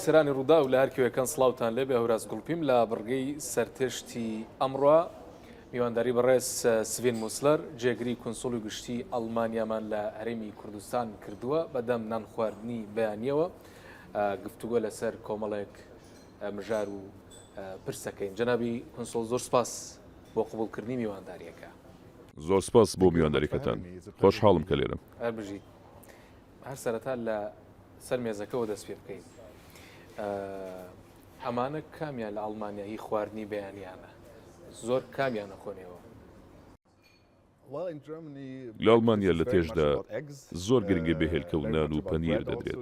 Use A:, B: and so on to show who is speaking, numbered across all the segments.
A: بیسەرانی ڕووداو لە هەر کوێکەن سڵاوتان لێبێ هەوراز گوڵپیم لە بڕگەی سەرتشتی ئەمڕۆ میوانداری بەڕێز سڤین موسلەر جێگری کونسوڵی گشتی ئەڵمانیامان لە هەرێمی کوردستان کردووە بەدەم نان خواردنی بەیانیەوە گفتوگۆ لەسەر کۆمەڵێک مژار و پرسەکەین جەنابی کونسوڵ زۆر سپاس بۆ قبوڵکردنی میوانداریەکە.
B: زۆر سپاس بۆ میوانداریەکەتان خۆشحاڵم کە لێرەم.
A: هەر بژیت. هەر سەرەتا لە سەر مێزەکەوە دەست پێ بکەین. ئەمانە کامیان لە ئەڵمانیا هی خواردنی بەیانیانە؟ زۆر کامیانە خۆنێەوە؟
B: لە ئەڵمانیا لە تێشدا زۆر گرنگی بە هێلکە و نان و پەنیر دەدرێت.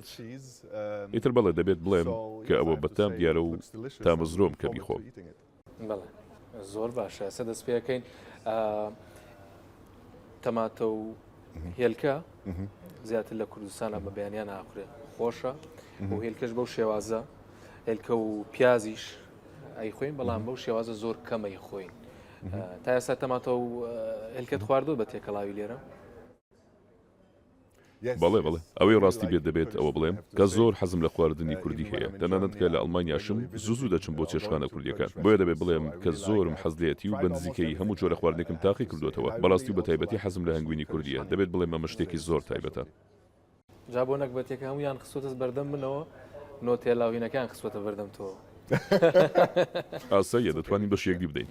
B: ئیتر بەڵێ دەبێت بڵێم کە ئەوە بەتام دیارە و تامەزرۆم کە بیخۆم.
A: بەڵێ زۆر باشە ئێستا دەست پێەکەین تەماتە و هێلکە زیاتر لە کوردستانە بە بەیانیان ئاخورێت خۆشە و هێلکەش بەو شێوازە هێلکە و پیازیش ئەیخۆین بەڵام بەو شێوازە زۆر کەمەی خۆین تا ئێستا تەماتە و هێلکەت خواردووە بە تێکەڵاوی لێرە؟
B: بەڵێ بەڵێ ئەوەی ڕاستی بێت دەبێت ئەوە بڵێم کە زۆر حەزم لە خواردنی کوردی هەیە تەنانەت کە لە ئەڵمانیاشم زوو زوو دەچم بۆ چێشتخانە کوردیەکان بۆیە دەبێت بڵێم کە زۆرم حەز لێیەتی و بە نزیکەیی هەموو جۆرە خواردنێکم تاقی کردووەتەوە بەڕاستی و بە تایبەتی حەزم لە هەنگوینی کوردیە دەبێت بڵێم ئەمە شتێکی زۆر تایبەتە.
A: جا بۆ نەگبەتێکە هەموویان خستۆتە بەردەم منەوە نۆتێلا و هینەکان خستۆتە بەردەم تۆ.
B: ئاساییە دەتوانین بەشی یەکدی بدەین.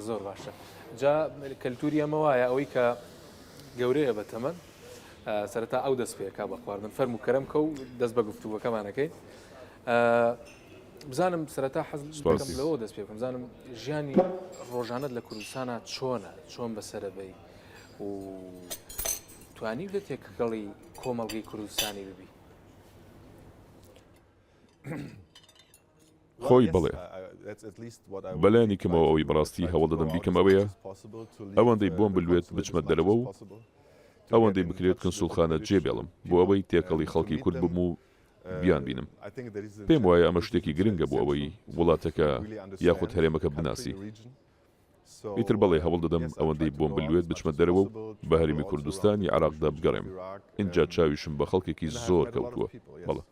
A: زۆر باشە جا کەلتوری ئەمە وایە ئەوەی کە گەورەیە بە تەمەن سەرەتا ئەو دەست پێکا بە خواردن فەرموو کەرەم کە و دەست بە گفتوگۆکەمانەکەین بزانم سەرەتا حەز دەکەم لەوە دەست پێ بکەم بزانم ژیانی ڕۆژانەت لە کوردستانە چۆنە چۆن بەسەرەبەی و توانیوتە تێکەڵی کۆمەڵگەی کوردستانی ببی؟
B: خۆی بەڵێ. بەلایەنی کەمەوە ئەوەی بەڕاستی هەوڵ دەدەم بیکەم ئەوەیە ئەوەندەی بۆم بلوێت بچمە دەرەوە و ئەوەندەی بکرێت کنسوڵخانە جێ بێڵم بۆ ئەوەی تێکەڵی خەڵکی کورد ببم و بیانبینم. پێم وایە ئەمە شتێکی گرنگە بۆ ئەوەی وڵاتەکە یاخود هەرێمەکە بناسی. ئیتر بەڵێ هەوڵ دەدەم ئەوەندەی بۆم بلوێت بچمە دەرەوە و بە هەرێمی کوردستانی عێراقدا بگەڕێم، ئینجا چاویشم بە خەڵکێکی زۆر کەوتووە، بەڵێ.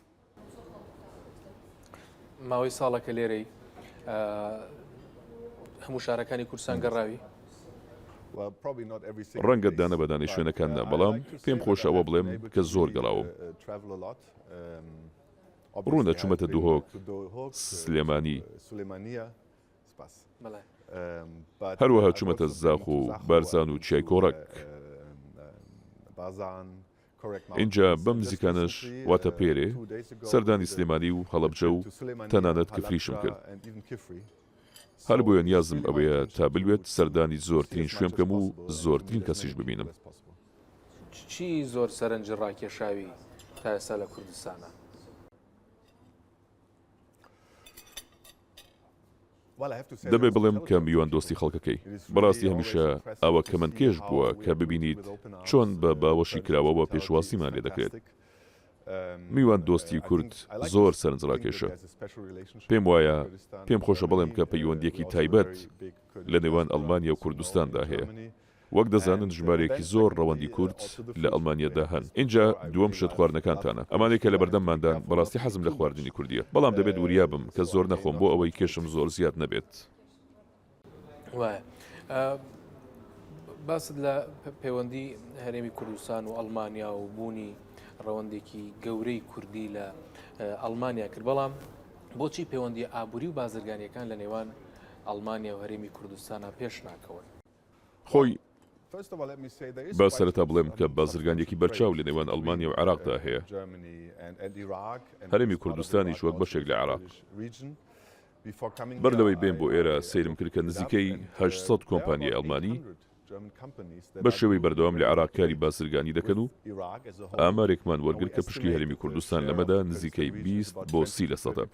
A: ماوەی ساڵەکە لێرەی هەموو شارەکانی کوردستان گەڕاوی؟
B: ڕەنگە دانە بە دانەی شوێنەکان نا، بەڵام پێم خۆشە ئەوە بڵێم کە زۆر گەڕاوم. ڕوونە چوومەتە دهۆک، سلێمانی. هەروەها چوومەتە زاخۆ و بارزان و چیای کۆڕەک. ئینجا بەم نزیکانەش واتە پێرێ سەردانی سلێمانی و هەڵەبجە و تەنانەت کفریشم کرد. هەر بۆیە نیازم ئەوەیە تا بلوێت سەردانی زۆرترین شوێن بکەم و زۆرترین کەسیش ببینم.
A: چی زۆر سەرنجی ڕاکێشاوی تا ئێستا لە کوردستانە؟
B: دەبێ بڵێم کە میواندۆستی خەڵکەکەی بەڕاستی هەمیشە ئاوا کەمەندکێش بووە کە ببینیت چۆن بە باوەشی کراوەوە پێشوازیمان لێ دەکرێت. میواندۆستی کورد زۆر سەرنجڕاکێشە. پێم وایە پێم خۆشە بڵێم کە پەیوەندییەکی تایبەت لە نێوان ئەڵمانیا و کوردستاندا هەیە. وەک دەزانن ژمارەیەکی زۆر ڕەوەندی کورد لە ئەڵمانیادا هەن. ئینجا دووەم شت خواردنەکانتانە. ئەمانەی کە لەبەردەمماندان بەڕاستی حەزم لە خواردنی کوردییە. بەڵام دەبێت وریا بم کە زۆر نەخۆم بۆ ئەوەی کێشم زۆر زیاد نەبێت.
A: وایە. باست لە پەیوەندی هەرێمی کوردستان و ئەڵمانیا و بوونی ڕەوەندێکی گەورەی کوردی لە ئەڵمانیا کرد، بەڵام بۆچی پەیوەندی ئابووری و بازرگانیەکان لە نێوان ئەڵمانیا و هەرێمی کوردستانا پێش ناکەون؟
B: خۆی، با سەرەتا بڵێم کە بازرگانییەکی بەرچاو لە نێوان ئەڵمانیا و عێراقدا هەیە، هەرێمی کوردستانیش وەک بەشێک لە عێراق. بەر لەوەی بێم بۆ ئێرە سەیرم کرد کە نزیکەی 800 کۆمپانیای ئەڵمانی بە شێوەی بەردەوام لە عێراق کاری بازرگانی دەکەن و ئامارێکمان وەرگرت کە پشکی هەرێمی کوردستان لەمەدا نزیکەی 20 بۆ 30 لەسەدە.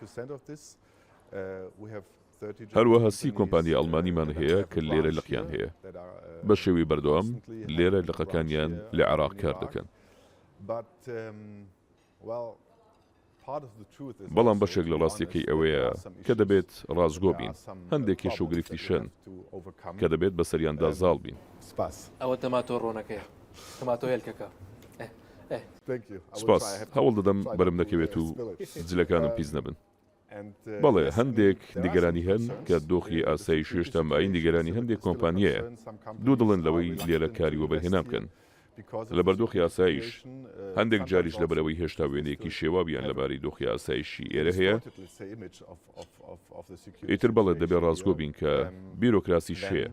B: هەروەها سی کۆمپانیای ئەڵمانیمان هەیە کە لێرە لقیان هەیە، بە شێوەی بەردەوام لێرە لقەکانیان لە عێراق کار دەکەن. بەڵام بەشێک لە ڕاستییەکەی ئەوەیە کە دەبێت ڕاستگۆ بین، هەندێک کێشە و گرفتیش هەن کە دەبێت بەسەریاندا زاڵ بین.
A: ئەوە تەماتۆ ڕۆنەکەیە، تەماتۆ هێلکەکە.
B: سوپاس، هەوڵ دەدەم بەرم نەکەوێت و جلەکانم پیس نەبن. بەڵێ، هەندێک نیگەرانی هەن کە دۆخی ئاسایش هێشتا مایەی نیگەرانی هەندێک کۆمپانیایە، دوودڵن لەوەی لێرە کاری وەبەرهێنان بکەن لەبەر دۆخی ئاسایش، هەندێک جاریش لەبەرئەوەی هێشتا وێنەیەکی شێواویان لەبارەی دۆخی ئاسایشی ئێرە هەیە. ئیتر بەڵێ دەبێ ڕاستگۆ بین کە بیرۆکراسیش هەیە.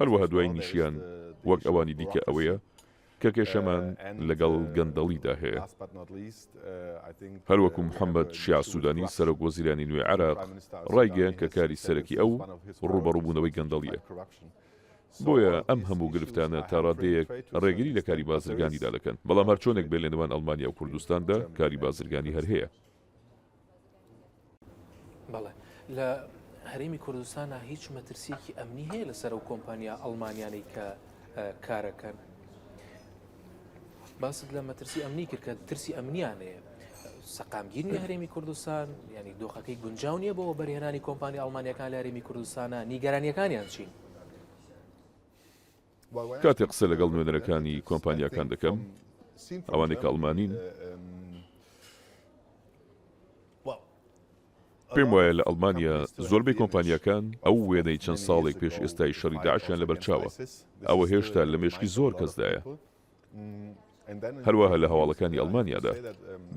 B: هەروەها دوایینیشیان وەک ئەوانی دیکە ئەوەیە کە کێشەمان لەگەڵ گەندەڵیدا هەیە. هەروەکو محەمەد شیاع سودانی سەرۆک وەزیرانی نوێی عێراق ڕایگەیاند کە کاری سەرەکی ئەو ڕووبەڕووبوونەوەی گەندەڵییە. بۆیە ئەم هەموو گرفتانە تا ڕادەیەک ڕێگری لە کاری بازرگانیدا دەکەن. بەڵام هەرچۆنێک بێت لە نێوان ئەڵمانیا و کوردستاندا کاری بازرگانی هەر هەیە.
A: بەڵێ لە هەرێمی کوردستانە هیچ مەترسیەکی ئەمنی هەیە لەسەر ئەو کۆمپانیا ئەڵمانیانەی کە کارەکەن باست لە مەترسی ئەمنی کرد کە ترسی ئەمنیان هەیە سەقامگیر نیە هەرێمی کوردستان ینی دۆخەکەی گونجاو نییە بۆ بەرهێنانی کۆمپانی ئەڵمانیەکان لە هەرێمی کوردستانە نیگەرانیەکانیان چین؟
B: کاتێک قسە لەگەڵ نوێنەرەکانی کۆمپانیاکان دەکەم، ئەوانەی کە ئەڵمانین، پێم وایە لە ئەڵمانیا زۆربەی کۆمپانیاکان ئەو وێنەی چەند ساڵێک پێش ئێستای شەڕی داعشیان لەبەرچاوە، ئەوە هێشتا لە مێشکی زۆر کەسدایە. هەروەها لە هەواڵەکانی ئەڵمانیادا.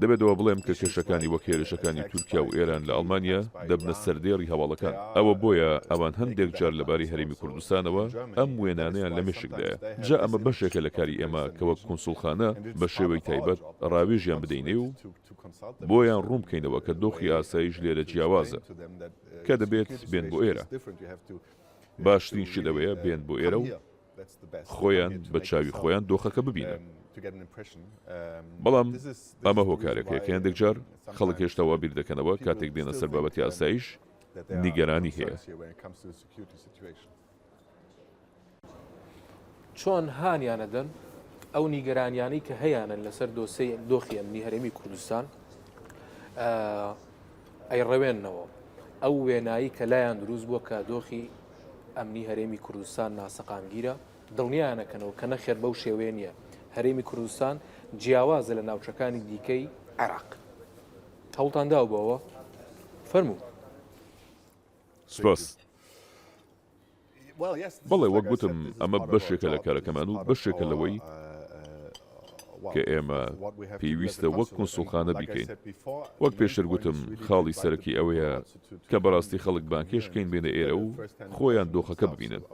B: دەبێت ئەوە بڵێم کە کێشەکانی وەک هێرشەکانی تورکیا و ئێران لە ئەڵمانیا دەبنە سەردێڕی هەواڵەکان. ئەوە بۆیە ئەوان هەندێک جار لەبارەی هەرێمی کوردستانەوە ئەم وێنانەیان لە مێشکدایە. جا ئەمە بەشێکە لە کاری ئێمە کە وەک کونسوڵخانە بە شێوەی تایبەت ڕاوێژیان بدەینێ و بۆیان ڕوون بکەینەوە کە دۆخی ئاسایش لێرە جیاوازە کە دەبێت بێن بۆ ئێرە. باشترین شت ئەوەیە بێن بۆ ئێرە و خۆیان بە چاوی خۆیان دۆخەکە ببینن. بەڵام ئەمە هۆکارێکە کە هەندێک جار خەڵک هێشتا وا بیر دەکەنەوە کاتێک دێنە سەر بابەتی ئاسایش نیگەرانی هەیە.
A: چۆن هانیانەدەن ئەو نیگەرانیانەی کە هەیانن لەسەر دۆسێی دۆخی ئەمنی هەرێمی کوردستان ئەیڕەوێننەوە ئەو وێنایی کە لایان دروست بووە کە دۆخی ئەمنی هەرێمی کوردستان ناسەقامگیرە، دڵنیایانەکەنەوە کە نەخێر بەو شێوەیە نییە، هەرێمی کوردستان جیاوازە لە ناوچەکانی دیکەی عێراق. هەوڵتان داوە بۆ ئەوە؟ فەرموو.
B: سوپاس. بەڵێ وەک گوتم ئەمە بەشێکە لە کارەکەمان و بەشێکە لەوەی کە ئێمە پێویستە وەک کونسوڵخانە بیکەین. وەک پێشتر گوتم خاڵی سەرەکی ئەوەیە کە بەڕاستی خەڵک بانگهێشت بکەین بێنە ئێرە و خۆیان دۆخەکە ببینن.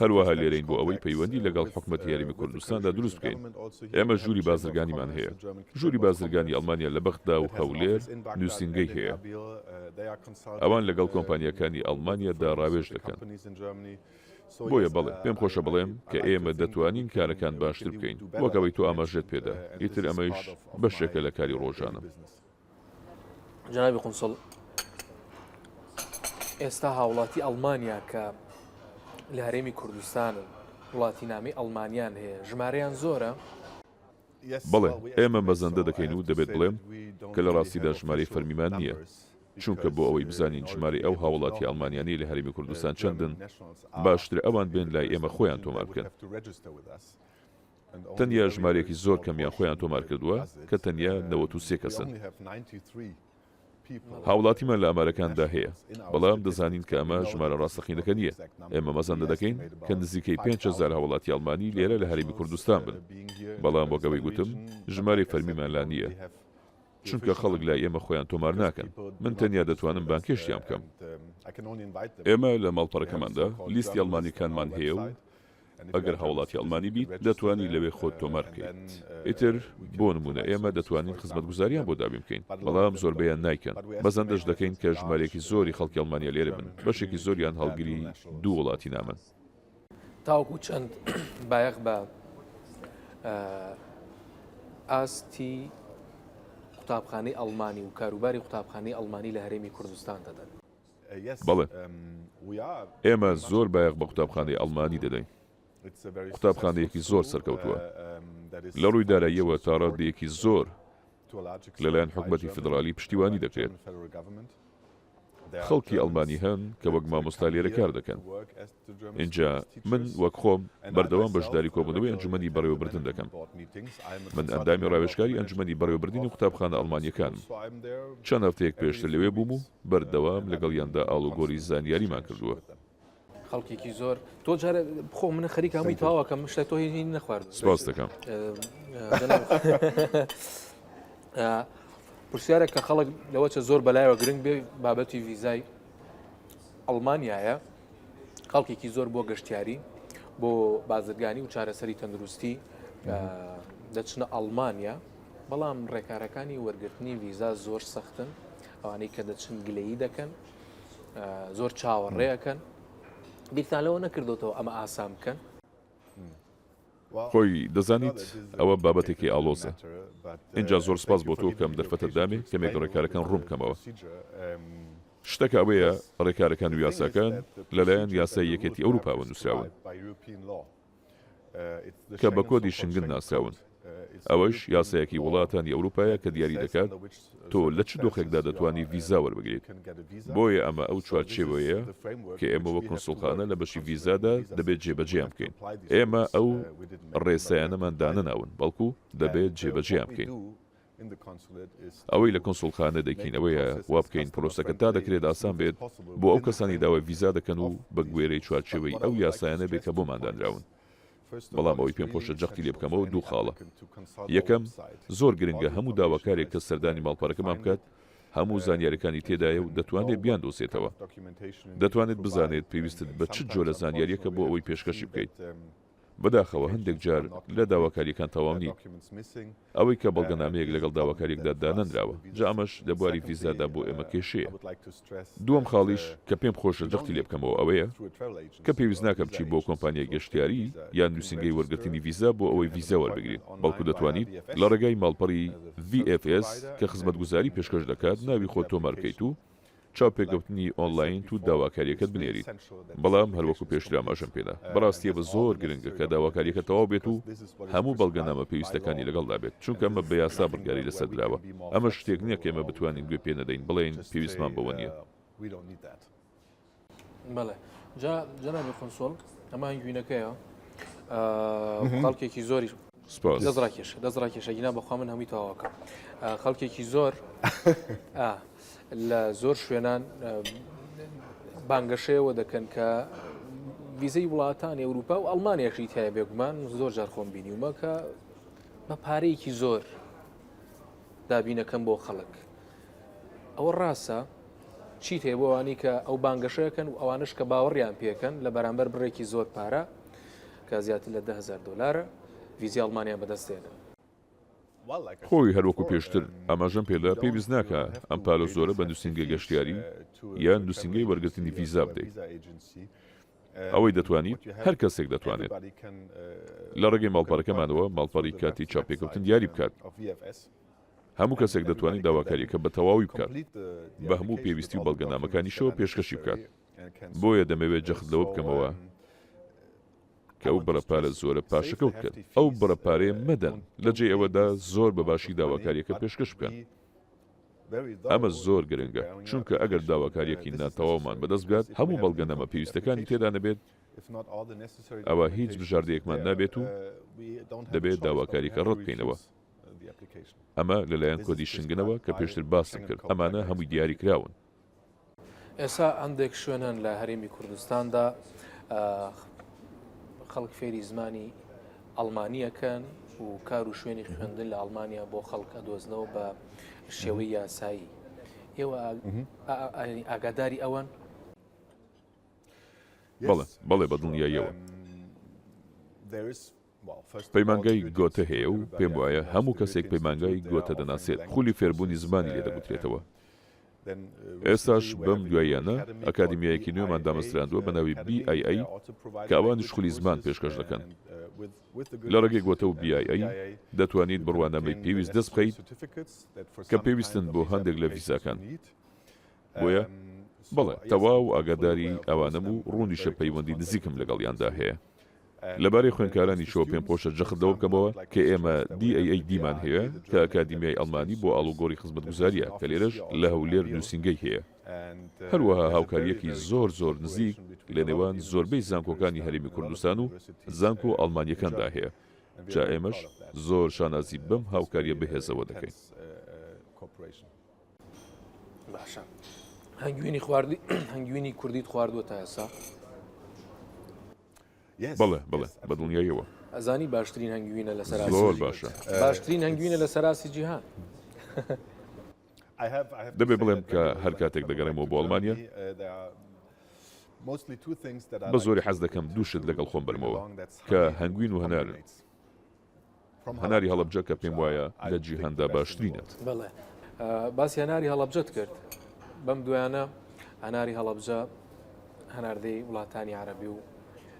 B: هەروەها لێرەین بۆ ئەوەی پەیوەندی لەگەڵ حکومەتی هەرێمی کوردستاندا دروست بکەین. ئێمە ژووری بازرگانیمان هەیە. ژووری بازرگانی ئەڵمانیا لە بەغدا و هەولێر نووسینگەی هەیە. ئەوان لەگەڵ کۆمپانیاکانی ئەڵمانیادا ڕاوێژ دەکەن. بۆیە بەڵێ، پێم خۆشە بڵێم کە ئێمە دەتوانین کارەکان باشتر بکەین، وەک ئەوەی تۆ ئاماژەت پێدا، ئیتر ئەمەیش بەشێکە لە کاری ڕۆژانەم.
A: جەنابی قونسڵ، ئێستا هاوڵاتی ئەڵمانیا کە لە هەرێمی کوردستانن، وڵاتینامەی ئەڵمانیان هەیە، ژمارەیان زۆرە؟
B: بەڵێ، ئێمە مەزەندە دەکەین و دەبێت بڵێم کە لە ڕاستیدا ژمارەی فەرمیمان نییە، چونکە بۆ ئەوەی بزانین ژمارەی ئەو هاوڵاتییە ئەڵمانیانەی لە هەرێمی کوردستان چەندن، باشترە ئەوان بێن لای ئێمە خۆیان تۆمار بکەن. تەنیا ژمارەیەکی زۆر کەمیان خۆیان تۆمار کردووە کە تەنیا 93 کەسن. هاوڵاتیمان لە ئامارەکاندا هەیە، بەڵام دەزانین کە ئەمە ژمارە ڕاستەقینەکە نییە. ئێمە مەزەندە دەکەین کە نزیکەی 5000 هاوڵاتی ئەڵمانی لێرە لە هەرێمی کوردستان بن، بەڵام وەک ئەوەی گوتم ژمارەی فەرمیمان لا نییە، چونکە خەڵک لای ئێمە خۆیان تۆمار ناکەن، من تەنیا دەتوانم بانگهێشتیان بکەم. ئێمە لە ماڵپەڕەکەماندا لیستی ئەڵمانییەکانمان هەیە و ئەگەر هاوڵاتی ئەڵمانی بیت دەتوانی لەوێ خۆت تۆمار بکەیت. ئیتر بۆ نموونە ئێمە دەتوانین خزمەتگوزاریان بۆ دابین بکەین، بەڵام زۆربەیان نایکەن. مەزەندەش دەکەین کە ژمارەیەکی زۆری خەڵکی ئەڵمانیا لێرە بن، بەشێکی زۆریان هەڵگری دوو وڵاتینامەن.
A: تاوەکو چەند بایەخ بە ئاستی قوتابخانەی ئەڵمانی و کاروباری قوتابخانەی ئەڵمانی لە هەرێمی کوردستان دەدەن؟
B: بەڵێ، ئێمە زۆر بایەخ بە قوتابخانەی ئەڵمانی دەدەین. قوتابخانەیەکی زۆر سەرکەوتووە. لە ڕووی داراییەوە تا ڕادەیەکی زۆر لەلایەن حکومەتی فیدڕالی پشتیوانی دەکرێت. خەڵکی ئەڵمانی هەن کە وەک مامۆستا لێرە کار دەکەن. ئینجا من وەک خۆم بەردەوام بەشداری کۆبوونەوەی ئەنجومەنی بەڕێوەبردن دەکەم. من ئەندامی ڕاوێژکاری ئەنجومەنی بەڕێوەبردنی قوتابخانە ئەڵمانییەکانم. چەند هەفتەیەک پێشتر لەوێ بووم و بەردەوام لەگەڵیاندا ئاڵوگۆری زانیاریمان کردووە.
A: خەڵکێکی زۆر تۆ جارە بخۆ منە خەریکە هەمووی تەواوەکەم شتە تۆ هی نەخوارد
B: سپاس دەکەم.
A: پرسیارێک کە خەڵک لەوە چە زۆر بەلایەوە گرنگ بێ بابەتی ڤیزای ئەڵمانیایە خەڵکێکی زۆر بۆ گەشتیاری بۆ بازرگانی و چارەسەری تەندروستی دەچنە ئەڵمانیا بەڵام ڕێکارەکانی وەرگرتنی ڤیزا زۆر سەختن ئەوانەی کە دەچن گلەیی دەکەن زۆر چاوەڕێەکەن بیرتان لەوە نەکردوتەوە ئەمە ئاسان بکەن؟
B: خۆی دەزانیت ئەوە بابەتێکی ئاڵۆزە. ئینجا زۆر سپاس بۆ تۆ کە ئەم دەرفەتەت دامێ کەمێک ڕێکارەکان ڕوون بکەمەوە. شتەکە ئەوەیە ڕێکارەکان و یاساکان لەلایەن یاسای یەکێتی ئەوروپاوە نووسراون. کە بە کۆدی شنگن ناسراون، ئەوەش یاسایەکی وڵاتانی ئەوروپایە کە دیاری دەکات تۆ لە چ دۆخێکدا دەتوانی ڤیزا وەربگریت، بۆیە ئەمە ئەو چوارچێوەیە کە ئێمە وەک کونسوڵخانە لە بەشی ڤیزادا دەبێت جێبەجێیان بکەین، ئێمە ئەو ڕێسایانەمان دانەناون، بەڵکو دەبێت جێبەجێیان بکەین. ئەوەی لە کونسوڵخانە دەیکەین ئەوەیە وابکەین پرۆسەکە تا دەکرێت ئاسان بێت بۆ ئەو کەسانەی داوای ڤیزا دەکەن و بە گوێرەی چوارچێوەی ئەو یاسایانە بێت کە بۆمان دانراون. بەڵام ئەوەی پێم خۆشە جەختی لێ بکەمەوە دوو خاڵە. یەکەم، زۆر گرنگە هەموو داواکارێک کە سەردانی ماڵپەڕەکەمان بکات هەموو زانیاریەکانی تێدایە و دەتوانێت بیاندۆزێتەوە. دەتوانێت بزانێت پێویستت بە چ جۆرە زانیاریەکە بۆ ئەوەی پێشکەشی بکەیت. بەداخەوە هەندێک جار لە داواکارییەکان تەواو نین. ئەوەی کە بەڵگەنامەیەک لەگەڵ داواکارییەکدا دانەنراوە، جا ئەمەش لە بواری ڤیزادا بۆ ئێمە کێشەیە. دووەم خاڵیش کە پێم خۆشە جەختی لێ بکەمەوە ئەوەیە کە پێویست ناکا بچیت بۆ کۆمپانیای گەشتیاری یان نووسینگەی وەرگرتنی ڤیزا بۆ ئەوەی ڤیزا وەربگریت، بەڵکو دەتوانیت لە ڕێگای ماڵپەڕی VFS کە خزمەتگوزاری پێشکەش دەکات ناوی خۆت تۆمار بکەیت و چاوپێکەوتنی ئۆنلاینت و داواکارییەکەت بنێریت، بەڵام هەروەکو پێشتر ئاماژەم پێدا، بەڕاستی ئەوە زۆر گرنگە کە داواکارییەکە تەواو بێت و هەموو بەڵگەنامە پێویستەکانی لەگەڵدا بێت، چونکە ئەمە بە یاسا بڕیاری لەسەر دراوە، ئەمەش شتێک نییە کە ئێمە بتوانین گوێ پێ نەدەین بڵێین پێویستمان بەوە نییە.
A: بەڵێ جا جەنابی قونسوڵ ئەمە هەنگوینەکەیە خەڵکێکی زۆری
B: سپاس
A: دەست ڕاکێشە دەست ڕاکێشە گینا بەخوا من هەمووی تەواوەکەم خەڵکێکی زۆر لە زۆر شوێنان بانگەشەیەوە دەکەن کە ویزەی وڵاتانی ئەوروپا و ئەڵمانیاشی تایە بێگومان زۆر جار خۆم بینیومە کە بە پارەیەکی زۆر دابینەکەم بۆ خەڵک ئەوە ڕاستە چیت هەیە بۆ ئەوانەی کە ئەو بانگەشەکەن و ئەوانش کە باوەڕیان پێکەن لە بەرامبەر بڕێکی زۆر پارە کە زیاتر لە 10هزار دلارە ڤیزی ئەڵمانیا بەدەستێنن.
B: خۆی هەروەکو پێشتر ئاماژەم پێدا پێویست ناکا ئەم پارە زۆرە بە نوسینگەی گەشتیاری یان نوسینگەی وەرگرتنی ڤیزا بدەیت. ئەوەی دەتوانیت هەر کەسێک دەتوانێت لە ڕێگەی ماڵپەڕەکەمانەوە ماڵپەڕی کاتی چاوپێکەوتن دیاری بکات. هەموو کەسێک دەتوانێت داواکارییەکە بە تەواوی بکات، بە هەموو پێویستی و بەڵگەنامەکانیشەوە پێشکەشی بکات. بۆیە دەمەوێت جەخت لەوە بکەمەوە کە ئەو بڕە پارە زۆرە پاشەکەوت بکەن. ئەو بڕە پارەیە مەدەن، لە جێی ئەوەدا زۆر بە باشی داواکارییەکە پێشکەش بکەن. ئەمە زۆر گرنگە، چونکە ئەگەر داواکارییەکی ناتەواومان بەدەست بگات، هەموو بەڵگەنامە پێویستەکانی تێدا نەبێت، ئەوا هیچ بژاردەیەکمان نابێت و دەبێت داواکارییەکە ڕەت بکەینەوە. ئەمە لەلایەن کۆدی شنگنەوە کە پێشتر باسم کرد، ئەمانە هەمووی دیاری کراون.
A: ئێستا هەندێک شوێن هەن لە هەرێمی کوردستاندا خەڵک فێری زمانی ئەڵمانیەکەن و کار و شوێنی خوێندن لە ئەڵمانیا بۆ خەڵک ئەدۆزنەوە بە شێوەی یاسایی ئێوە ئاگاداری ئەوەن؟
B: بەڵێ بەڵێ بە دڵنیاییەوە. پەیمانگای گۆتە هەیە و پێم وایە هەموو کەسێک پەیمانگای گۆتە دەناسێت، خولی فێربوونی زمانی لێ دەگوترێتەوە. ئێستاش بەم دواییانە ئەکادیمیایەکی نوێمان دامەزراندووە بە ناوی BIA کە ئەوانیش خولی زمان پێشکەش دەکەن. لە ڕێگەی گۆتە و BIA دەتوانیت بڕوانامەی پێویست دەست بخەیت کە پێویستن بۆ هەندێک لە ڤیزاکان. بۆیە بەڵێ، تەواو ئاگاداری ئەوانەم و ڕوونیشە پەیوەندی نزیکم لەگەڵیاندا هەیە. لەبارەی خوێندکارانیشەوە پێم خۆشە جەخت لەوە بکەمەوە کە ئێمە DAAD مان هەیە کە ئەکادیمیای ئەڵمانی بۆ ئاڵوگۆڕی خزمەتگوزارییە کە لێرەش لە هەولێر نووسینگەی هەیە. هەروەها هاوکارییەکی زۆر زۆر نزیک لە نێوان زۆربەی زانکۆکانی هەرێمی کوردستان و زانکۆ ئەڵمانییەکاندا هەیە، جا ئێمەش زۆر شانازی بەم هاوکارییە بەهێزەوە دەکەین.
A: باشە هەنگوینی خواردی هەنگوینی کوردیت خواردووە تا ئێستا؟
B: بەڵێ بەڵێ بە دڵنیاییەوە.
A: ئەزانی باشترین هەنگوینە لەسەر
B: زۆر باشە.
A: باشترین هەنگوینە لەسەر ئاستی جیهان.
B: دەبێ بڵێم کە هەر کاتێک دەگەڕێمەوە بۆ ئەڵمانیا، بە زۆری حەز دەکەم دوو شت لەگەڵ خۆم بەرمەوە کە هەنگوین و هەنارن. هەناری هەڵەبجە کە پێم وایە لە جیهاندا باشترینە.
A: بەڵێ باسی هەناری هەڵەبجەت کرد، بەم دوایانە هەناری هەڵەبجە هەناردەی وڵاتانی عەرەبی و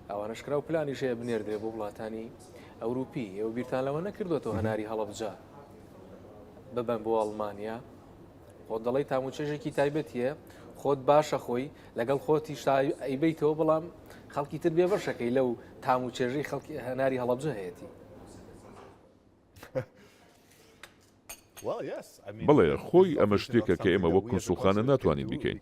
A: ئەوانەش کرا و پلانیش هەیە بنێردرێ بۆ وڵاتانی ئەوروپی، ئێوە بیرتان لەوە نەکردوێتەوە هەناری هەڵەبجە ببەن بۆ ئەڵمانیا؟ خۆت دەڵێی تام و چێژێکی تایبەتیە، خۆت باشە خۆی لەگەڵ خۆتیش ئەیبەیتەوە، بەڵام خەڵکی تر بێبەشەکەی لەو تام و چێژەی خەڵکی هەناری هەڵەبجە هەیەتی.
B: بەڵێ، خۆی ئەمە شتێکە کە ئێمە وەک کونسوڵخانە ناتوانین بیکەین،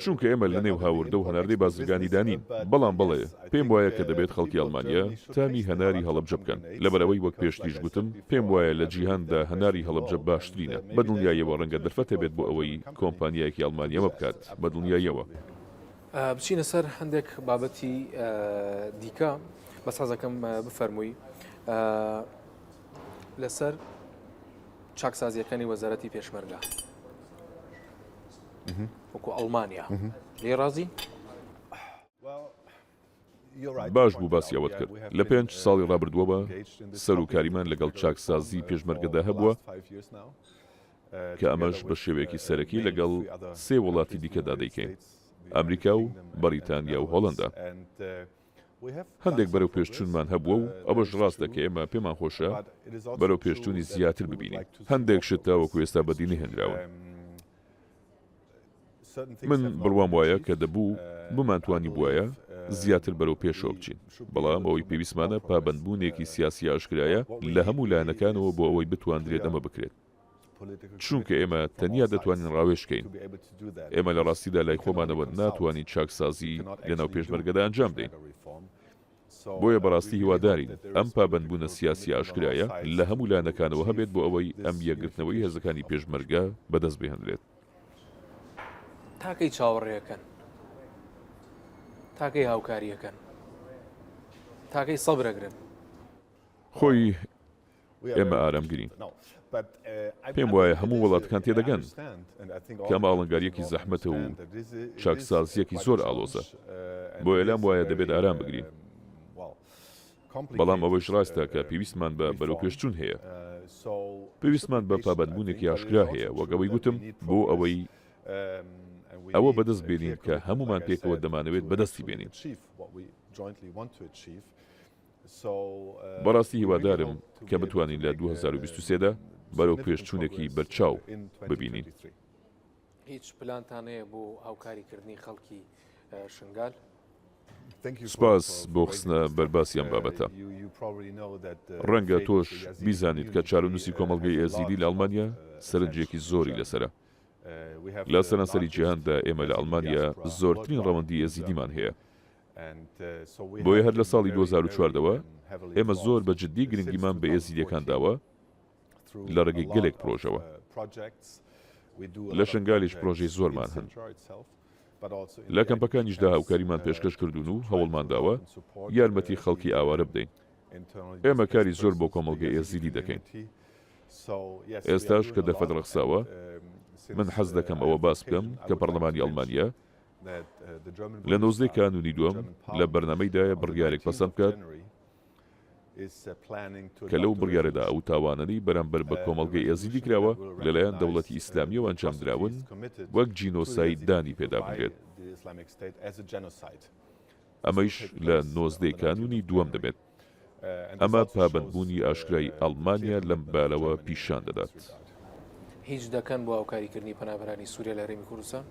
B: چونکە ئێمە لەنێو هاوردە و هەناردەی بازرگانیدا نین، بەڵام بەڵێ، پێم وایە کە دەبێت خەڵکی ئەڵمانیا تامی هەناری هەڵەبجە بکەن، لەبەرئەوەی وەک پێشتریش گوتم، پێم وایە لە جیهاندا هەناری هەڵەبجە باشترینە، بە دڵنیاییەوە ڕەنگە دەرفەت هەبێت بۆ ئەوەی کۆمپانیایەکی ئەڵمانی ئەمە بکات، بە دڵنیاییەوە.
A: بچینە سەر هەندێک بابەتی دیکە، بەس حەزەکەم بفەرمووی لەسەر چاکسازییەکانی وەزارەتی پێشمەرگە وەکو ئەڵمانیا لێی ڕازین؟
B: باش بوو باسی ئەوەت کرد. لە پێنج ساڵی ڕابردووەوە سەروکاریمان لەگەڵ چاکسازیی پێشمەرگەدا هەبووە کە ئەمەش بە شێوەیەکی سەرەکی لەگەڵ سێ وڵاتی دیکەدا دەیکەین، ئەمریکا و بەڕیتانیا و هۆڵەندا. هەندێک بەرەوپێشچوونمان هەبووە و ئەوەش ڕاستە کە ئێمە پێمان خۆشە بەرەوپێشچوونی زیاتر ببینین. هەندێک شت تاوەکو ئێستا بەدی نەهێنراون. من بڕوام وایە کە دەبوو بمانتوانیبوایە زیاتر بەرەو پێشەوە بچین، بەڵام ئەوەی پێویستمانە پابەندبوونێکی سیاسی ئاشکرایە لە هەموو لایەنەکانەوە بۆ ئەوەی بتواندرێت ئەمە بکرێت. چونکە ئێمە تەنیا دەتوانین ڕاوێژ کەین. ئێمە لە ڕاستیدا لای خۆمانەوە ناتوانین چاکسازی لەناو پێشمەرگەدا ئەنجام بدەین. بۆیە بەڕاستی هیوادارین ئەم پابەندبوونە سیاسییە ئاشکرایە لە هەموو لایەنەکانەوە هەبێت بۆ ئەوەی ئەم یەکگرتنەوەی هێزەکانی پێشمەرگە بەدەست بهێنرێت.
A: تا کەی چاوەڕێ ئەکەن؟ تا کەی هاوکاری ئەکەن؟ تا کەی سەبر ئەگرن؟
B: خۆی ئێمە ئارامگرین. پێم وایە هەموو وڵاتەکان تێدەگەن کە ئەمە ئاڵنگارییەکی زەحمەتە و چاکسازییەکی زۆر ئاڵۆزە، بۆیە لام وایە دەبێت ئارام بگرین. بەڵام ئەوەیش ڕاستە کە پێویستمان بە بەرەوپێشچوون هەیە. پێویستمان بە پابەندبوونێکی ئاشکرا هەیە، وەک ئەوەی گوتم، بۆ ئەوەی ئەوە بەدەست بێنین کە هەموومان پێکەوە دەمانەوێت بەدەستی بێنین. بەڕاستی هیوادارم کە بتوانین لە 2023 دا بەرەو پێشچوونێکی بەرچاو ببینین.
A: هیچ پلانتان هەیە بۆ هاوکاریکردنی خەڵکی شنگال؟
B: سوپاس بۆ خستنە بەرباسی ئەم بابەتە. ڕەنگە تۆش بیزانیت کە چارەنووسی کۆمەڵگەی ئێزیدی لە ئەڵمانیا سەرنجێکی زۆری لەسەرە. لە سەرانسەری جیهاندا ئێمە لە ئەڵمانیا زۆرترین ڕەوەندی ئێزیدیمان هەیە. بۆیە هەر لە ساڵی 2014 وە ئێمە زۆر بە جددی گرنگیمان بە ئێزیدیەکان داوە لە ڕێگەی گەلێک پرۆژەوە. لە شنگالیش پرۆژەی زۆرمان هەن. لە کەمپەکانیشدا هاوکاریمان پێشکەش کردوون و هەوڵمان داوە یارمەتی خەڵکی ئاوارە بدەین. ئێمە کاری زۆر بۆ کۆمەڵگەی ئێزیدی دەکەین. ئێستاش کە دەرفەت ڕەخساوە، من حەز دەکەم ئەوە باس بکەم کە پەڕلەمانی ئەڵمانیا لە نۆزدەی کانوونی دووەم لە بەرنامەیدایە بڕیارێک پەسەند بکات کە لەو بڕیارەدا ئەو تاوانانەی بەرامبەر بە کۆمەڵگەی ئێزیدی کراوە لەلایەن دەوڵەتی ئیسلامییەوە ئەنجامدراون وەک جینۆساید دانی پێدابنرێت. ئەمەیش لە نۆزدەی کانوونی دووەم دەبێت. ئەمە پابەندبوونی ئاشکرای ئەڵمانیا لەم بارەوە پیشان دەدات.
A: هیچ دەکەن بۆ هاوکاریکردنی پەنابەرانی سووریا لە هەرێمی کوردستان؟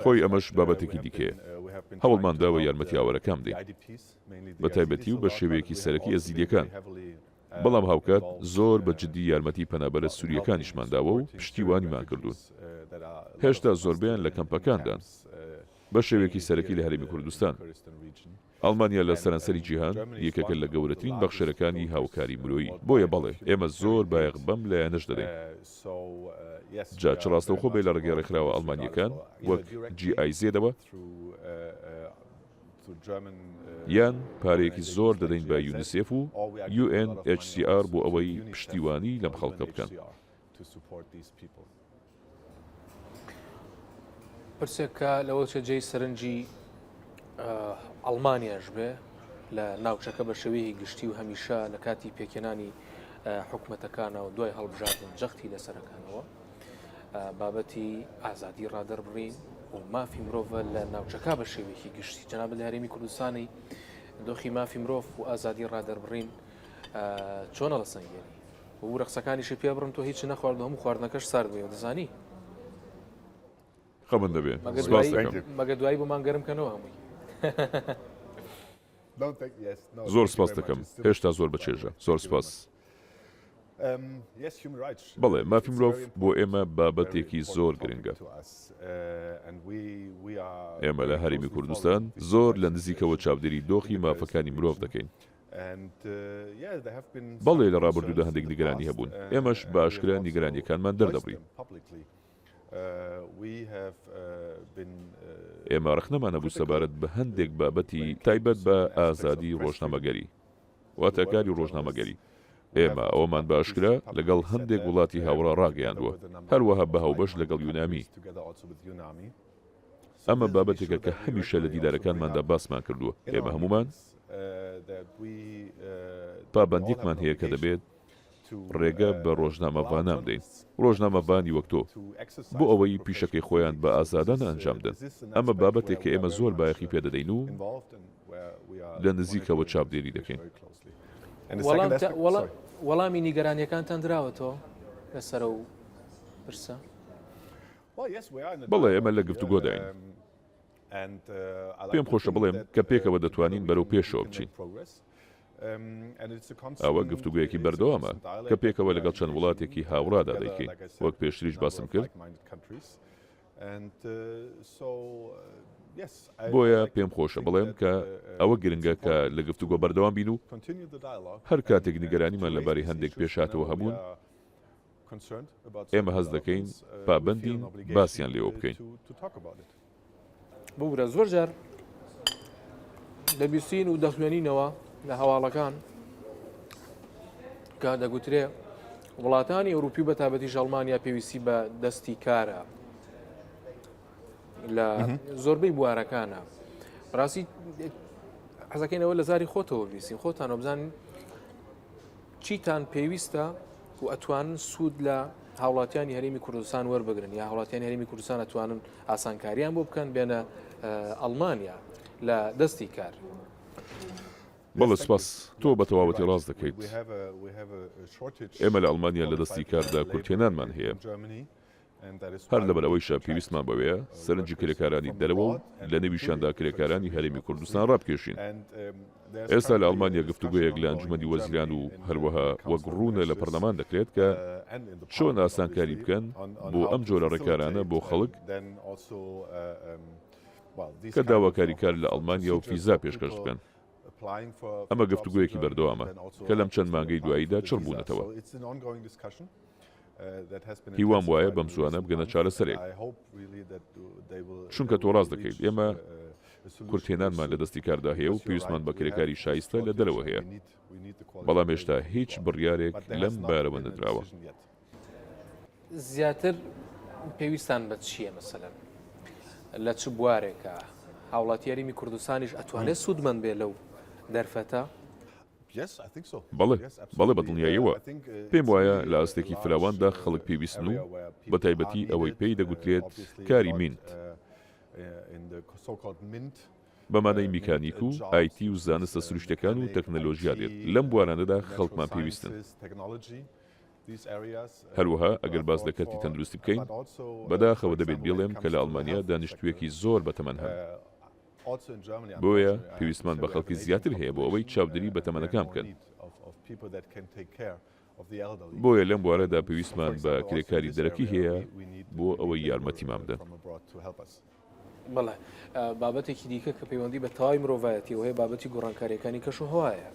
B: خۆی ئەمەش بابەتێکی دیکەیە. هەوڵمان داوە یارمەتی ئاوارەکان بدەین، بە تایبەتی و بە شێوەیەکی سەرەکی ئێزیدییەکان، بەڵام هاوکات زۆر بە جددی یارمەتی پەنابەرە سوورییەکانیشمان داوە و پشتیوانیمان کردوون. هێشتا زۆربەیان لە کەمپەکاندان، بە شێوەیەکی سەرەکی لە هەرێمی کوردستان. ئەڵمانیا لە سەرانسەری جیهان یەکێکە لە گەورەترین بەخشەرەکانی هاوکاری مرۆیی. بۆیە بەڵێ، ئێمە زۆر بایەخ بەم لایەنەش دەدەین. جا چ ڕاستەوخۆ بێ لە ڕێگەی ڕێکخراوە ئەڵمانییەکان وەک GIZ ەوە، یان پارەیەکی زۆر دەدەین بە یونیسێف و UNHCR بۆ ئەوەی پشتیوانی لەم خەڵکە بکەن.
A: پرسێک کە لەوە چێ جێی سەرنجی ئەڵمانیاش بێ لە ناوچەکە بە شێوەیەکی گشتی و هەمیشە لە کاتی پێکهێنانی حکومەتەکانەوە دوای هەڵبژاردن جەختی لەسەرەکانەوە بابەتی ئازادی ڕادەربڕین و مافی مرۆڤە لە ناوچەکە بە شێوەیەکی گشتی جەنابت لە هەرێمی کوردستانی دۆخی مافی مرۆڤ و ئازادی ڕادەربڕین چۆنە ڵەسەنگێنی وورە قسەکانیشی پێ بڕم تۆ هیچ نەخوارد هەموو خواردنەکەش سارد بووە دەزانی
B: خەمت نەبێ سپاس دەکەم.
A: مەگە دوایی بۆمان گەرم کەنەوە هەمووی.
B: زۆر سپاست دەکەم هێشتا زۆر بەچێژە زۆر سپاس. بەڵێ مافی مرۆڤ بۆ ئێمە بابەتێکی زۆر گرنگە. ئێمە لە هەرێمی کوردستان زۆر لە نزیکەوە چاودێری دۆخی مافەکانی مرۆڤ دەکەین. بەڵێ لە ڕابردوودا هەندێک نیگەرانی هەبوون، ئێمەش بە ئاشکرا نیگەرانییەکانمان دەردەبڕی. ئێمە ڕەخنەمان هەبوو سەبارەت بە هەندێک بابەتی تایبەت بە ئازادی ڕۆژنامەگەری، واتە کاری ڕۆژنامەگەری. ئێمە ئەوەمان بە ئاشکرا لەگەڵ هەندێک وڵاتی هاوڕا ڕاگەیاندووە، هەروەها بە هاوبەش لەگەڵ یونامی. ئەمە بابەتێکە کە هەمیشە لە دیدارەکانماندا باسمان کردووە. ئێمە هەموومان پابەندییەکمان هەیە کە دەبێت ڕێگە بە ڕۆژنامەڤانان بدەین، ڕۆژنامەڤانی وەک تۆ، بۆ ئەوەی پیشەکەی خۆیان بە ئازادانە ئەنجام بدەن. ئەمە بابەتێکە ئێمە زۆر بایەخی پێ دەدەین و لە نزیکەوە چاودێری دەکەین.
A: وەڵامی نیگەرانییەکانتان دراوەتەوە لەسەر ئەو پرسە؟
B: بەڵێ، ئێمە لە گفتوگۆداین. پێم خۆشە بڵێم کە پێکەوە دەتوانین بەرەو پێشەوە بچین. ئەوە گفتوگۆیەکی بەردەوامە کە پێکەوە لەگەڵ چەند وڵاتێکی هاوڕادا دەیکەین. وەک پێشتریش باسم کرد، بۆیە پێم خۆشە بڵێم کە ئەوە گرنگە کە لە گفتوگۆ بەردەوام بین و هەر کاتێک نیگەرانیمان لەبارەی هەندێک پێشهاتەوە هەبوون، ئێمە هەست دەکەین پابەندین باسیان لێوە بکەین.
A: ببورە زۆر جار دەبیستین و دەخوێنینەوە لە هەواڵەکان کە دەگوترێ وڵاتانی ئەوروپی بە تابەتیش ئەڵمانیا پێویستی بە دەستی کارە لە زۆربەی بوارەکانە ڕاستی حەزەکەینەوە لە زاری خۆتەوە بیسین خۆتانەوە بزانین چیتان پێویستە و ئەتوانن سوود لە هاوڵاتیانی هەرێمی کوردستان وەربگرن یا هاوڵاتیانی هەرێمی کوردستان ئەتوانن ئاسانکاریان بۆ بکەن بێنە ئەڵمانیا لە دەستی کار.
B: بەڵێ سپاس. تۆ بە تەواوەتی ڕاست دەکەیت. ئێمە لە ئەڵمانیا لە دەستی کاردا کورتهێنانمان هەیە. هەر لەبەر ئەوەیشە پێویستمان بەوەیە سەرنجی کرێکارانی دەرەوە و لە نێویشیاندا کرێکارانی هەرێمی کوردستان ڕابکێشین. ئێستا لە ئەڵمانیا گفتوگۆیەک لە ئەنجومەنی وەزیران و هەروەها وەک ڕوونە لە پەرلەمان دەکرێت کە چۆن ئاسانکاری بکەن بۆ ئەم جۆرە ڕێکارانە بۆ خەڵک کە داواکاری کار لە ئەڵمانیا و فیزا پێشکەش بکەن. ئەمە گفتوگۆیەکی بەردەوامە کە لەم چەند مانگەی دواییدا چڕ بوونەتەوە. هیوام وایە بەم زووانە بگەنە چارەسەرێک. چونکە تۆ ڕاست دەکەیت، ئێمە کورتهێنانمان لە دەستی کاردا هەیە و پێویستمان بە کرێکاری شایستە لە دەرەوە هەیە، بەڵام هێشتا هیچ بڕیارێک لەم بارەوە نەدراوە.
A: زیاتر پێویستان بە چییە مەسەلەن لە چ بوارێکە هاوڵاتی هەرێمی کوردستانیش ئەتوانێت سوودمەند بێ لەو دەرفەتە؟
B: بەڵێ، بەڵێ بە دڵنیاییەوە. پێم وایە لە ئاستێکی فراواندا خەڵک پێویستن و بە تایبەتی ئەوەی پێی دەگوترێت کاری مینت، بە مانای میکانیک و ئایتی و زانستە سروشتیەکان و تەکنەلۆژیا دێت، لەم بوارانەدا خەڵکمان پێویستن. هەروەها ئەگەر باس لە کەرتی تەندروستی بکەین، بەداخەوە دەبێت بیڵێم کە لە ئەڵمانیا دانیشتوویەکی زۆر بەتەمەن هەن. بۆیە پێویستمان بە خەڵکی زیاتر هەیە بۆ ئەوەی چاودێری بەتەمەنەکان بکەن. بۆیە لەم بوارەدا پێویستمان بە کرێکاری دەرەکی هەیە. بۆ ئەوەی یارمەتیمان بدەن.
A: بەڵێ، بابەتێکی دیکە کە پەیوەندی بە تەواوی مرۆڤایەتیەوە هەیە بابەتی گۆڕانکاریەکانی کەش و هەوایە.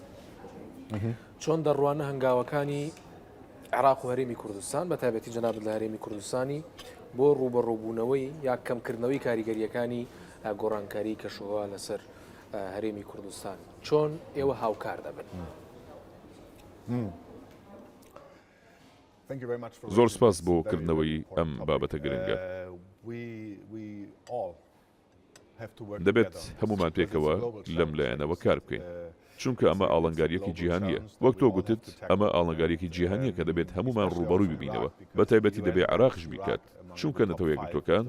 A: چۆن دەڕوانە هەنگاوەکانی عێراق و هەرێمی کوردستان بە تایبەتی جەنابت لە هەرێمی کوردستانی بۆ ڕووبەڕووبوونەوەی یا کەمکردنەوەی کاریگەریەکانی گۆڕانکاری کەشوهەوا لەسەر هەرێمی کوردستان چۆن ئێوە هاوکار دەبن؟
B: زۆر سپاس بۆ کردنەوەی ئەم بابەتە گرنگە. دەبێت هەموومان پێکەوە لەم لایەنەوە کار بکەین، چونکە ئەمە ئاڵنگارییەکی جیهانییە. وەک تۆ گوتت، ئەمە ئاڵنگارییەکی جیهانییە کە دەبێت هەموومان ڕووبەڕووی ببینەوە، بەتایبەتی دەبێ عێراقیش بیکات، چونکە نەتەوە یەکگرتووەکان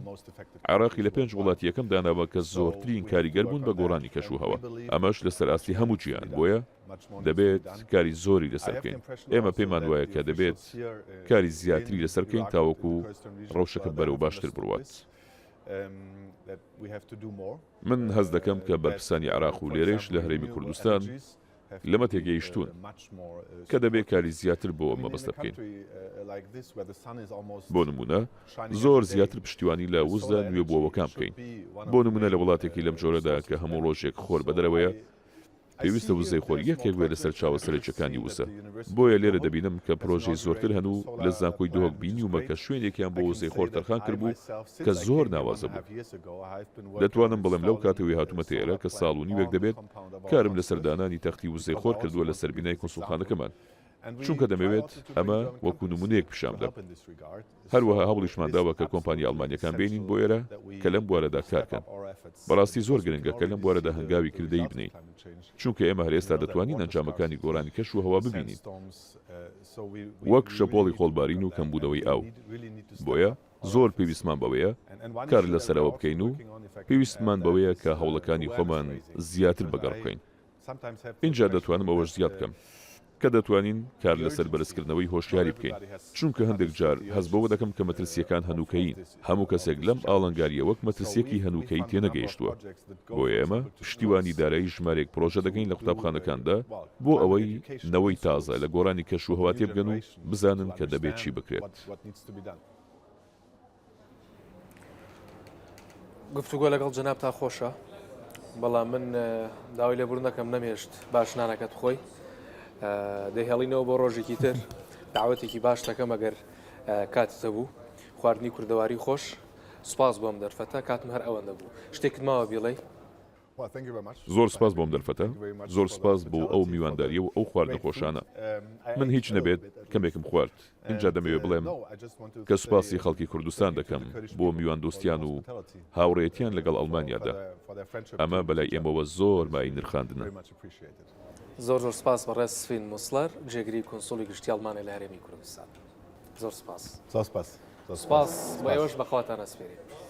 B: عێراقی لە پێنج وڵاتی یەکەم داناوە کە زۆرترین کاریگەر بوون بە گۆڕانی کەشوهەوا، ئەمەش لەسەر ئاستی هەموو جیهان، بۆیە دەبێت کاری زۆری لەسەر بکەین. ئێمە پێمان وایە کە دەبێت کاری زیاتری لەسەر بکەین تاوەکو ڕەوشەکە بەرەو باشتر بڕوات. من هەست دەکەم کە بەرپرسانی عێراق و لێرەیش لە هەرێمی کوردستان لەمە تێگەیشتوون کە دەبێت کاری زیاتر بۆ ئەم مەبەستە بکەین. بۆ نموونە زۆر زیاتر پشتیوانی لە وزە نوێبووەوەکان بکەین. بۆ نموونە لە وڵاتێکی لەم جۆرەدا کە هەموو ڕۆژێک خۆر بەدەرەوەیە، پێویستە وزەی خۆر یەکێک بێت لە سەرچاوە سەرەکییەکانی وزە، بۆیە لێرە دەبینم کە پرۆژەی زۆرتر هەن و لە زانکۆی دهۆک بینیومە کە شوێنێکیان بۆ وزەی خۆر تەرخان کردبوو کە زۆر ناوازە بوو. دەتوانم بڵێم لەو کاتەوەی هاتوومەتە ئێرە کە ساڵ و نیوێک دەبێت کارم لەسەر دانانی تەختی وزەی خۆر کردووە لەسەر بینای کونسوڵخانەکەمان، چونکە دەمەوێت ئەمە وەکو نمونەیەک پیشان بدەم. هەروەها هەوڵیشمان داوە کە کۆمپانیا ئەڵمانییەکان بێنین بۆ ئێرە کە لەم بوارەدا کار کەن. بەڕاستی زۆر گرنگە کە لەم بوارەدا هەنگاوی کردەیی بنێین. چونکە ئێمە هەر ئێستا دەتوانین ئەنجامەکانی گۆڕانی کەش و هەوا ببینین. وەک شەپۆڵی خۆڵبارین و کەمبوونەوەی ئاو. بۆیە زۆر پێویستمان بەوەیە کار لەسەر ئەوە بکەین و پێویستمان بەوەیە کە هەوڵەکانی خۆمان زیاتر بەگەڕ بخەین. ئینجا دەتوانم ئەوەش زیاد بکەم کە دەتوانین کار لەسەر بەرزکردنەوەی هۆشیاری بکەین، چونکە هەندێک جار هەست بەوە دەکەم کە مەترسییەکان هەنووکەیین، هەموو کەسێک لەم ئاڵنگارییە وەک مەترسییەکی هەنووکەیی تێنەگەیشتووە. بۆیە ئێمە پشتیوانی دارایی ژمارەیەک پڕۆژە دەکەین لە قوتابخانەکاندا بۆ ئەوەی نەوەی تازە لە گۆڕانی کەشوهەوا تێبگەن و بزانن کە دەبێت چی بکرێت.
A: گفتوگۆ لەگەڵ جەنابتا خۆشە بەڵام من داوای لێبوردن دەکەم نەمهێشت باش نانەکەت خۆی دەهێڵینەوە بۆ ڕۆژێکی تر داوەتێکی باش دەکەم ئەگەر کاتت هەبوو خواردنی کوردەواری خۆش سوپاس بۆم دەرفەتە کاتم هەر ئەوەندە بوو شتێکت ماوە بیڵێ
B: زۆر سپاس بۆم دەرفەتە، زۆر سپاس بۆ ئەو میواندارییە و ئەو خواردنە خۆشانە. من هیچ نەبێت کەمێکم خوارد، ئینجا دەمەوێت بڵێم کە سوپاسی خەڵکی کوردستان دەکەم بۆ میواندۆستیان و هاوڕێیەتیان لەگەڵ ئەڵمانیادا. ئەمە بەلای ئێمەوە زۆر مایەی نرخاندنە.
A: زۆر زۆر سپاس بەڕێز سفین موسڵەر، جێگری کونسوڵی گشتی ئەڵمانیا لە هەرێمی کوردستان. زۆر سپاس.
C: زۆر سپاس.
A: سپاس بۆ ئێوەش بەخواتان ئەسپێرین.